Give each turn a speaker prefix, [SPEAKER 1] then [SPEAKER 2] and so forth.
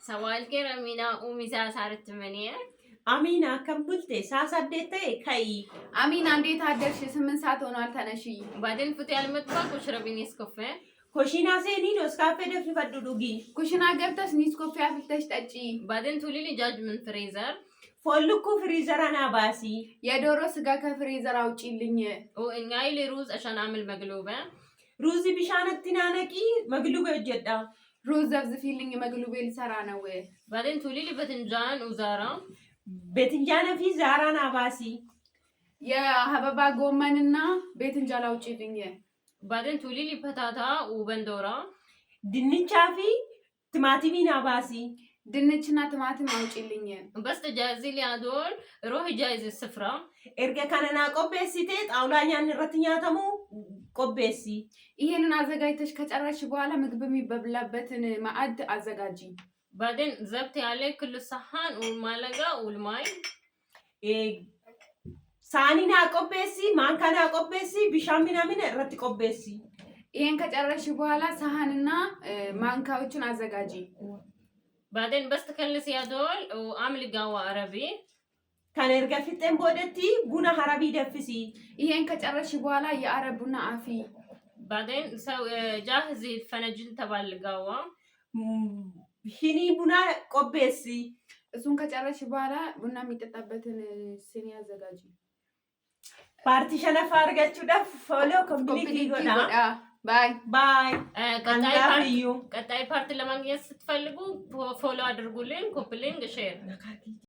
[SPEAKER 1] صباح الخير أمينة، قومي الساعة 8.
[SPEAKER 2] Amiina, akkam bulte? Sa'a 8 ta'e, ka'i.
[SPEAKER 3] አሚና፣ እንዴት አደርሽ? 8 ሰዓት ሆኗል፣ ተነሺ።
[SPEAKER 1] بعدين فوتي على المطبخ واشربي نسكافيه.
[SPEAKER 2] Kushiinaa seenii Nescafé danfifadhu dhugi.
[SPEAKER 3] ኩሽና ገብተሽ ኔስኮፌ አፍልተሽ ጠጪ።
[SPEAKER 1] بعدين طلعي لي دجاج من فريزر.
[SPEAKER 2] Foon lukkuu firiizara naa baasi.
[SPEAKER 3] የዶሮ ስጋ ከፍሪዘር አውጪልኝ።
[SPEAKER 1] ونقعي لي رز عشان اعمل مقلوبة.
[SPEAKER 2] Ruuzii bishaanatti naa naqii, maglube hojjedha.
[SPEAKER 3] ሩዝ ዘፍዝፊልኝ፣ መግሉቤ ልሰራ ነው።
[SPEAKER 1] بعدين طلعي لي باذنجان وزهرة.
[SPEAKER 2] Beetinjaana fi zaaraa naa baasi.
[SPEAKER 3] የአበባ ጎመንና ቤትንጃል አውጪልኝ።
[SPEAKER 1] بعدين طلعي لي بطاطا وبندورة.
[SPEAKER 2] Dinnichaa fi timaatimii naa baasi.
[SPEAKER 3] ድንችና ቲማቲም አውጪልኝ።
[SPEAKER 1] بس تجهزي لي هدول، روحي جهزي السفرة.
[SPEAKER 2] Erga kana naa qopheessitee xaawulaa nyaanni irratti nyaatamu qopheessi.
[SPEAKER 3] ይሄንን አዘጋጅተሽ ከጨረስሽ በኋላ ምግብ የሚበላበትን ማዕድ አዘጋጂ።
[SPEAKER 1] بعدين زبطي عليه كل الصحن والمعلقة والمي.
[SPEAKER 2] Saanii naa qopheessi, maankaa naa qopheessi, bishaan minamina irratti qopheessi.
[SPEAKER 3] ይሄን ከጨረስሽ በኋላ ሰሃንና ማንካዎችን አዘጋጂ።
[SPEAKER 1] بعدين بس تخلصي هدول واعملي قهوة عربي.
[SPEAKER 2] Kan erga fixeen boodatti buna harabii danfisi.
[SPEAKER 3] ይሄን ከጨረስሽ በኋላ የአረብ ቡና አፍዪ።
[SPEAKER 1] بعدين سوي جهزي الفناجين تبع القهوة.
[SPEAKER 2] Shinii bunaa qopheessi.
[SPEAKER 3] እሱን ከጨረስሽ በኋላ ቡና የሚጠጣበትን ስኒ አዘጋጂ።
[SPEAKER 2] Paartii shanaffaa argachuudhaaf follow, copy link godhaa.
[SPEAKER 3] Godhaa. Bye.
[SPEAKER 2] Bye.
[SPEAKER 1] ቀጣይ part
[SPEAKER 2] Hangaafiyyuu.
[SPEAKER 1] ቀጣይ part ለማግኘት ስትፈልጉ follow አድርጉልን፣ copy link፣ share.